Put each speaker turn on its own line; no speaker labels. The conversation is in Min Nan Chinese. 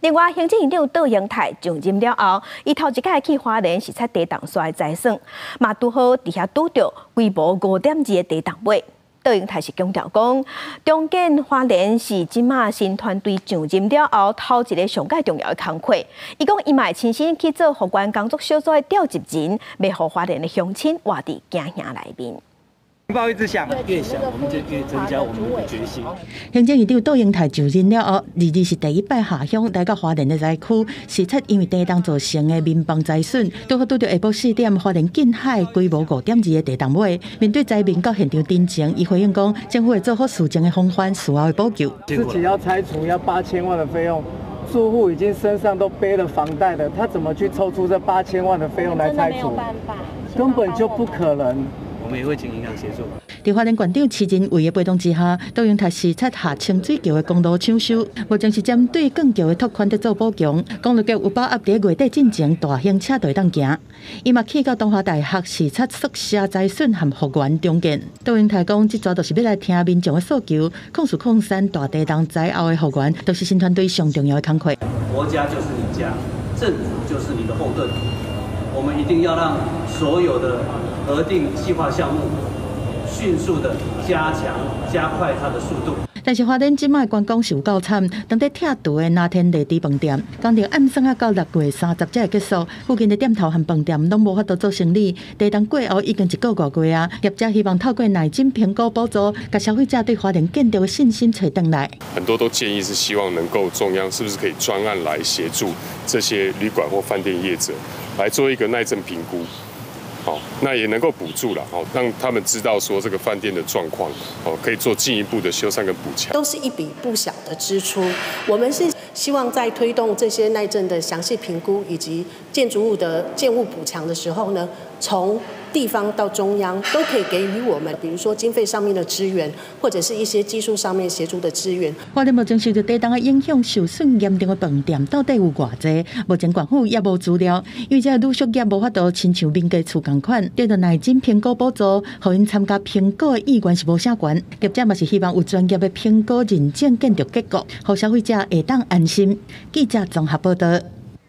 另外，行政院長卓榮泰上任了後，伊頭一擺去花蓮視察地動山的災損，嘛拄好佇遐拄著規模5.2的地動尾。卓榮泰是強調講，重建花蓮是這馬新團隊上任了後頭一个上蓋重要的工課。伊講伊嘛會親身去做復原工作小組的召集人，欲予花蓮的鄉親活佇驚嚇內面。
警報一直響，越響我們就越增加我們的決心。
行政院長卓榮泰就任了後，二二是第一擺下鄉來到花蓮的災區，視察因為地動造成的民房災損，拄好拄著下晡4點，花蓮近海規模5.2的地動尾。面對災民到現場陳情，伊回應講，政府會做好事前的防範，事後的補救。
自己要拆除要8000萬的費用，住戶已經身上都背了房貸了，他怎麼去抽出這八千萬的費用來拆除？根本就不可能。
我們也會請銀行協助。
佇花蓮縣長徐仁偉的陪同之下，卓榮泰視察下清水橋的公路搶修，目前是針對鋼橋的拓寬佇做補強。公路局有把握佇月底進前大型車隊當行。伊嘛去到東華大學視察宿舍災損和復原重建。卓榮泰講，這逝就是欲來聽民眾的訴求，礦四礦三大地動災後的復原，都是新團隊上重要的工課。
國家就是你家，政府就是你的後盾，我們一定要讓所有的核定計劃項目迅速的加強、加快它的速度。
但是花蓮這擺觀光是有夠慘，當地拆除的藍天麗池飯店，工程按算啊到6月30才會結束，附近的店頭和飯店攏無法度做生意。地動過後已經一個外月啊，業者希望透過耐震評估補助，共消費者對花蓮建築的信心揣轉來。
很多都建議是希望能夠中央是不是可以專案來協助這些旅館或飯店業者來做一個耐震評估。好，那也能夠補助了，哦，讓他們知道說這個飯店的狀況，哦，可以做進一步的修繕跟補強。
都是一筆不小的支出。我們是希望在推動這些耐震的詳細評估以及建築物的建物補強的時候呢，從地方到中央都可以給予我們，比如說經費上面的支援，或者是一些技術上面協助的支援。
花蓮目前受到地動的影響，受損嚴重的飯店到底有偌濟？目前縣府也無資料，因為這個旅宿業無法度親像民家厝仝款，得到耐震評估補助，予𪜶參加評估的意願是無啥懸。業者嘛是希望有專業的評估認證建築結構，予消費者會當安心。記者綜合報道。